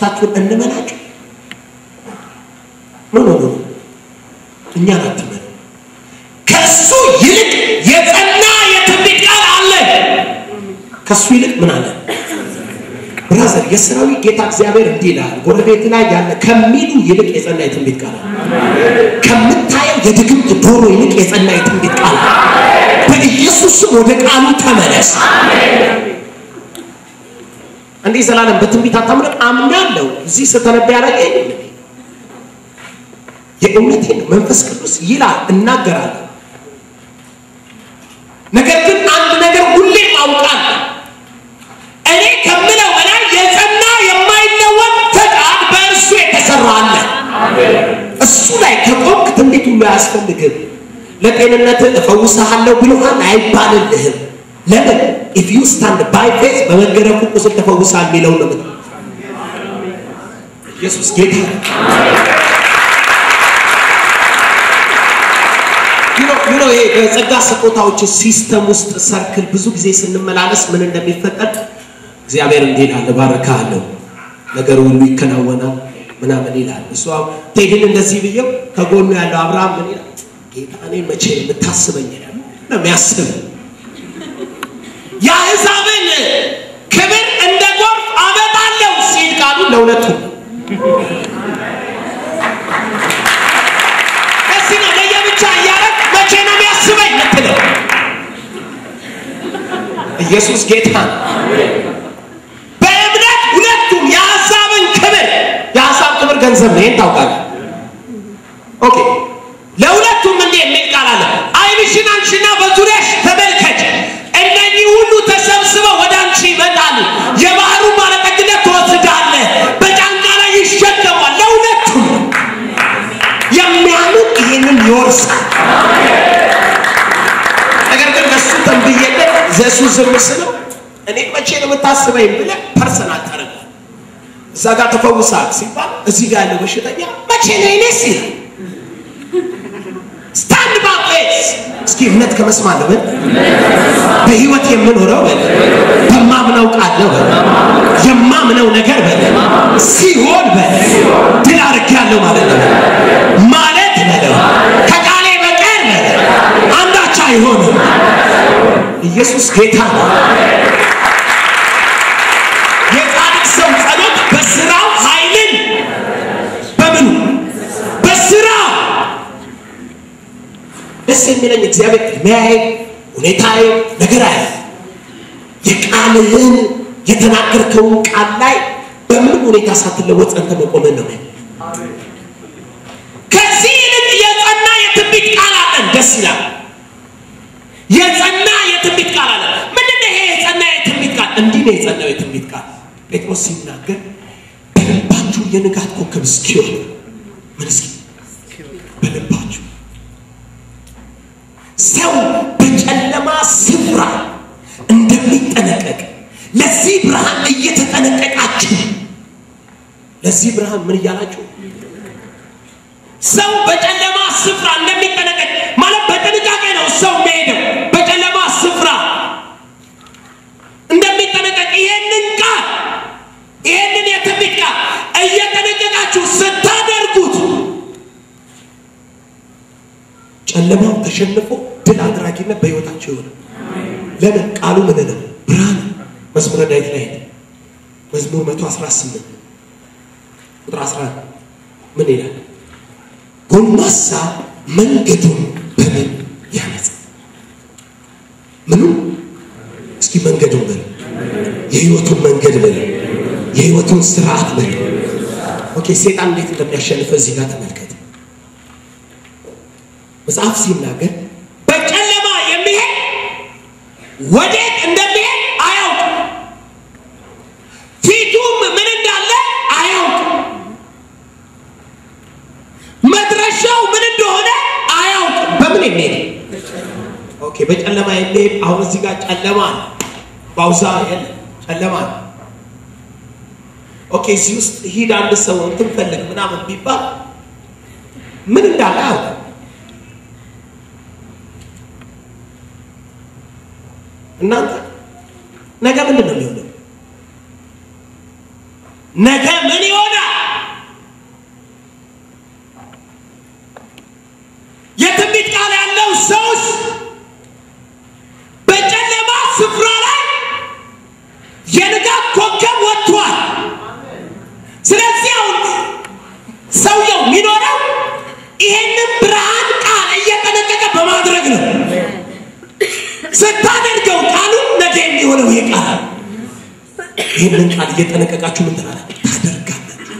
ሶስታችሁን እንመናችሁ? No no no፣ እኛን አትመኑ። ከሱ ይልቅ የጸና የትንቢት ቃል አለ። ከሱ ይልቅ ምን አለ? Brother፣ የሰራዊት ጌታ እግዚአብሔር እንዲህ ይላል፣ ጎረቤት ላይ ያለ ከሚሉ ይልቅ የጸና የትንቢት ቃል አለ። ከምታየው የድግምት ዶሮ ይልቅ የጸና የትንቢት ቃል አለ። በኢየሱስ ስም ወደ ቃሉ ተመለስ። እንዴ ዘላለም በትንቢት አታምንም? አምናለሁ። እዚህ ስተነብይ ያደረገኝ የእውነቴን ነው። መንፈስ ቅዱስ ይላል እናገራለሁ። ነገር ግን አንድ ነገር ሁሌም አውቃለሁ፣ እኔ ከምለው በላይ የጸና የማይለወጥ ፈቃድ በእርሱ የተሰራ አለ። እሱ ላይ ከቆምክ ትንቢት ሁሉ አያስፈልግም። ለጤንነት እፈውስሃለሁ ብሎሃል አይባልልህም። ለምን? If you stand by faith በመገረፉ ቁስል ተፈውሳል የሚለውን ነው። ኢየሱስ ጌታ ነው። ይሄ በጸጋ ስጦታዎች system ውስጥ circle ብዙ ጊዜ ስንመላለስ ምን እንደሚፈጠር፣ እግዚአብሔር እንዲህ ይላል፣ እባርክሃለሁ፣ ነገር ሁሉ ይከናወናል ምናምን ይላል። እሱ ቴድን እንደዚህ ብየው ከጎኑ ያለው አብርሃም ምን ይላል? ጌታ እኔን መቼ ነው የምታስበኝ ይላል። ነው የሚያስብ። የአሕዛብን ክብር እንደ ጎርፍ አመጣለሁ ሲል ቃሉ ለሁለቱ እዚህ ነው። ለየብቻ እያደረግ መቼ ነው የሚያስበኝ ምትለው? ኢየሱስ ጌታ ነው። በእምነት ሁለቱም የአሕዛብን ክብር፣ የአሕዛብ ክብር ገንዘብ ነው። ይሄን ታውቃለህ። Okay፣ ለሁለቱም እንዲህ የሚል ቃል አለ። ዓይንሽን አንሺና በዙሪያሽ ተመልከች። እነኚህ ሁሉ ተሰብስበው ወደ አንቺ ይመጣሉ። የባህሩን ባለጠግነት ትወስዳለህ፣ በጫንቃ ላይ ይሸከማል። ለሁለቱም የሚያምን ይህንን ይወርሳል። ነገር ግን ለሱ ተንብዬለት ዘሱ ዝም ስለው እኔ መቼ ነው የምታስበኝ ብለህ personal ታደርጋለህ። እዛ ጋር ተፈውሳል ሲባል እዚህ ጋር ያለው በሽተኛ መቼ ነው የእኔስ ይላል። Stand by faith። እስኪ እምነት ከመስማት ነው በል። በህይወት የምኖረው በል፣ በማምነው ቃል ነው በል። የማምነው ነገር በል ሲሆን በል ድል አድርጌያለሁ ማለት ነው ማለት በለው፣ ከቃሌ በቀር በል አንዳች አይሆንም። ኢየሱስ ጌታ ነው። የጻድቅ ሰው ጸሎት በስራው ኃይልን፣ በምኑ? በስራው። ደስ የሚለኝ እግዚአብሔር እድሜያዬ፣ ሁኔታዬ፣ ነገር አያ የቃልህን የተናገርከውን ቃል ላይ በምንም ሁኔታ ሳትለወጥ ጸንተህ መቆምን ነው። ከዚህ ይልቅ የጸና የትንቢት ቃል አለን። ደስ ይላል። የጸና የትንቢት ቃል አለ። ምንድን ነው ይሄ የጸና የትንቢት ቃል? እንዲህ ነው የጸናው የትንቢት ቃል። ጴጥሮስ ሲናገር በልባችሁ የንጋት ኮከብ እስኪወጣ፣ ምን እስኪ? በልባችሁ ሰው በጨለማ ስፍራ እንደሚጠነቀቅ ለዚህ ብርሃን እየተጠነቀቃችሁ፣ ለዚህ ብርሃን ምን እያላችሁ? ሰው በጨለማ ስፍራ እንደሚጠነቀቅ ማለት በጥንቃቄ ነው ሰው የሚሄደው። በጨለማ ስፍራ እንደሚጠነቀቅ ይሄንን ቃል፣ ይሄንን የትንቢት ቃል እየጠነቀቃችሁ ስታደርጉት ጨለማው ተሸንፎ ድል አድራጊነት በህይወታቸው ይሆናል። ለምን? ቃሉ ምን ነው? ብርሃን። መዝሙረ ዳዊት ላይ ሄደ። መዝሙር 118 ቁጥር 11 ምን ይላል? ጎልማሳ መንገዱን በምን ያነጻ? ምኑ? እስኪ መንገዱን በል፣ የህይወቱን መንገድ በል፣ የህይወቱን ስርዓት በል። Okay፣ ሴጣን እንዴት እንደሚያሸንፈ እዚህ ጋር ተመልከት። መጽሐፍ ሲናገር በጨለማ የሚሄድ ወዴት እንደሚሄድ አያውቅም፣ ፊቱም ምን እንዳለ አያውቅም፣ መድረሻው ምን እንደሆነ አያውቅም። በምን የሚሄድ? Okay፣ በጨለማ የሚሄድ። አሁን እዚህ ጋር ጨለማ አለ፣ ባውዛ የለም፣ ጨለማ አለ። Okay፣ እዚህ ውስጥ ሂድ አንድ ሰው እንትን ፈልግ ምናምን ቢባል ምን እንዳለ አያውቅም። እናንተ ነገ ምንድን ነው የሚሆነው? ነገ ምን ይሆን? ስታደርገው ቃሉ ነገ የሚሆነው ይሄ ቃል። ይህንን ቃል እየጠነቀቃችሁ ምን ትላላችሁ? ታደርጋላችሁ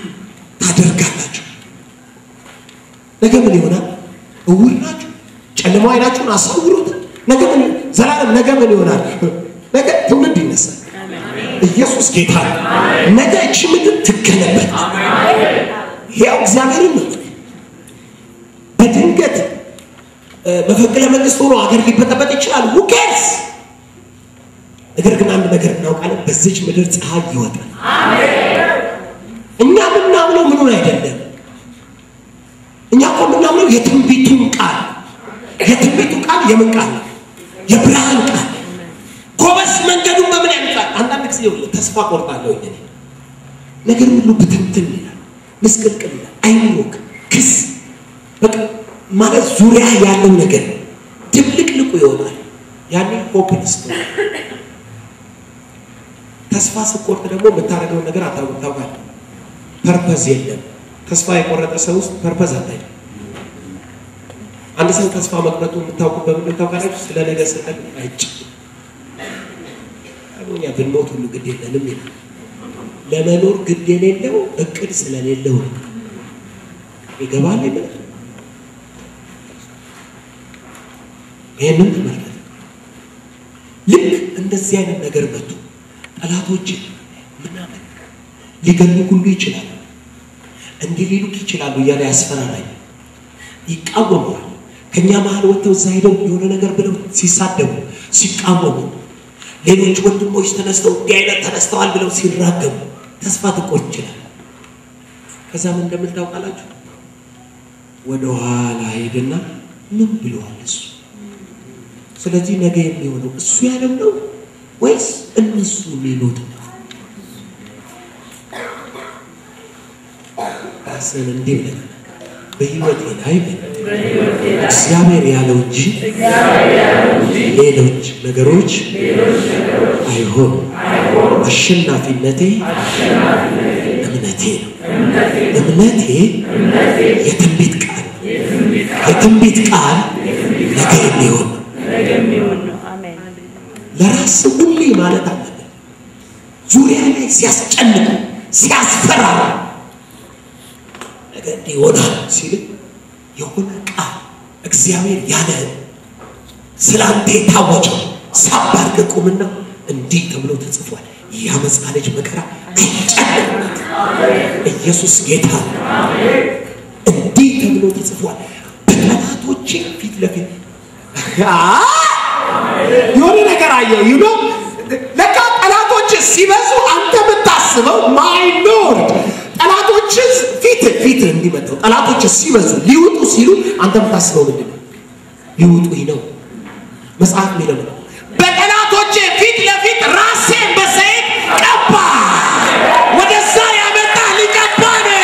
ታደርጋላችሁ። ነገ ምን ይሆናል? እውር ናችሁ። ጨለማው አይናችሁን አሳውሩት። ነገ ምን ዘላለም ነገ ምን ይሆናል? ነገ ትውልድ ይነሳል። ኢየሱስ ጌታ ነው። ነገ እቺ ምድር ትገለበጥ። ያው እግዚአብሔርን ነው። በድንገት መፈንቅለ መንግስት ሆኖ ሀገር ሊበጠበጥ ይችላል። Who cares? ነገር ግን አንድ ነገር እናውቃለን፣ በዚች ምድር ፀሐይ ይወጣል። እኛ የምናምነው ምኑን አይደለም። እኛ እኮ የምናምነው የትንቢቱን ቃል። የትንቢቱ ቃል የምን ቃል ነው? የብርሃን ቃል። ጎበዝ መንገዱን በምን ያልፋል? አንዳንድ ጊዜ ይኸውልህ ተስፋ ቆርጣለሁ እኔ። ነገር ሁሉ ብትንትን ይላል፣ ምስቅልቅል ይላል፣ አይሞክ ክስ በቃ ማለት ዙሪያ ያለው ነገር ድብልቅልቁ ይወጣል። ያኔ hopeless ነው። ተስፋ ስቆርጥ ደግሞ የምታደርገውን ነገር አታውቅም። ታውቃለህ፣ purpose የለም። ተስፋ የቆረጠ ሰው ውስጥ purpose አታይም። አንድ ሰው ተስፋ መቁረጡ የምታውቁት በምን ታውቃላችሁ? ስለ ነገ ስጠቅ አይጭ እኛ ብንሞት ሁሉ ግድ የለንም ይላል። ለመኖር ግድ የሌለው እቅድ ስለሌለው ነው። ይገባል ይላል። ይሄንን ተመልከት። ልክ እንደዚህ አይነት ነገር መጥቶ ጠላቶች ምናምን ሊገሉ ሁሉ ይችላሉ፣ እንዲህ ሊሉክ ይችላሉ እያለ ያስፈራራኝ፣ ይቃወመዋል። ከኛ መሀል ወጥተው እዛ ሄደው የሆነ ነገር ብለው ሲሳደቡ ሲቃወሙ፣ ሌሎች ወንድሞች ተነስተው እንዲህ አይነት ተነስተዋል ብለው ሲራገሙ ተስፋ ትቆርጥ ይችላል። ከዛ ምን እንደምል ታውቃላችሁ? ወደ ኋላ ሄድና ምን ብለዋል እሱ? ስለዚህ ነገ የሚሆነው እሱ ያለው ነው ወይስ እነሱ የሚሉት ነው? ራስን እንዲህ ብለህ በህይወቴ ላይ እግዚአብሔር ያለው እንጂ ሌሎች ነገሮች አይሆኑም። አሸናፊነቴ እምነቴ ነው። እምነቴ የትንቢት ቃል፣ የትንቢት ቃል ነገ የሚሆን ነው። ለራስ ሁሌ ማለት አለብን። ዙሪያ ላይ ሲያስጨንቁ ሲያስፈራሩ ነገ እንዲህ ይሆናል ሲል የሆነ ቃል እግዚአብሔር ያለህን ስላንተ የታወጀው ሳብ አድርገህ ቁምና እንዲህ ተብሎ ተጽፏል፣ ያመፃ ልጅ መከራ አይጨምርበት። ኢየሱስ ጌታ ነው። እንዲህ ተብሎ ተጽፏል፣ በጠላቶቼ ፊት ለፊት የሆነ ነገር አየሁ። You know ለካ ጠላቶች ሲበዙ አንተ የምታስበው my Lord ጠላቶች ፊት ፊት እንዲመጣው ጠላቶች ሲበዙ ሊውጡ ሲሉ አንተ የምታስበው ምንድን ነው? ሊውጡኝ ነው። መጽሐፍ የሚለው ነው በጠላቶቼ ፊት ለፊት ራሴን በዘይት ቀባ። ወደዛ ያመጣ ሊቀባ ነው።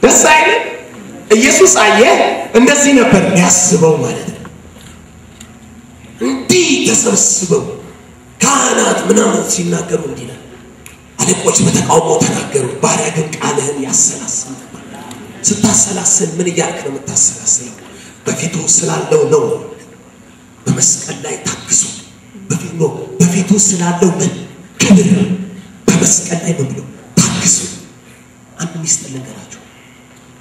ደስ አይልም? ኢየሱስ አየህ እንደዚህ ነበር የሚያስበው ማለት ነው። እንዲህ ተሰብስበው ካህናት ምናምን ሲናገሩ እንዲህ ነው። አለቆች በተቃውሞ ተናገሩ፣ ባሪያ ግን ቃልህን ያሰላስል ነበር። ስታሰላስል ምን እያልክ ነው የምታሰላስለው? በፊቱ ስላለው ነው። በመስቀል ላይ ታግሶ በፊቱ ስላለው ምን ክብር በመስቀል ላይ ምን ብሎ ታግሶ። አንድ ሚስጥር ልንገራችሁ።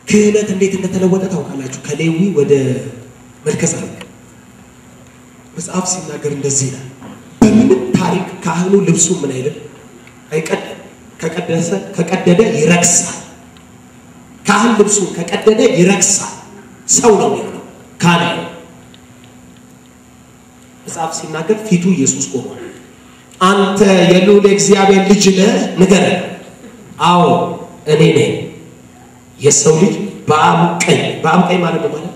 ክህነት እንዴት እንደተለወጠ ታውቃላችሁ? ከሌዊ ወደ መልከ ጼዴቅ መጽሐፍ ሲናገር እንደዚህ ይላል። በምንም ታሪክ ካህኑ ልብሱ ምን አይልም አይቀደም። ከቀደደ ይረክሳል። ካህን ልብሱን ከቀደደ ይረክሳል። ሰው ነው የሚሆነው ካህን። መጽሐፍ ሲናገር ፊቱ ኢየሱስ ቆሟል። አንተ የልዑል እግዚአብሔር ልጅ ነህ ንገረን። አዎ እኔ ነኝ። የሰው ልጅ በአብ ቀኝ፣ በአብ ቀኝ ማለት ነው ማለት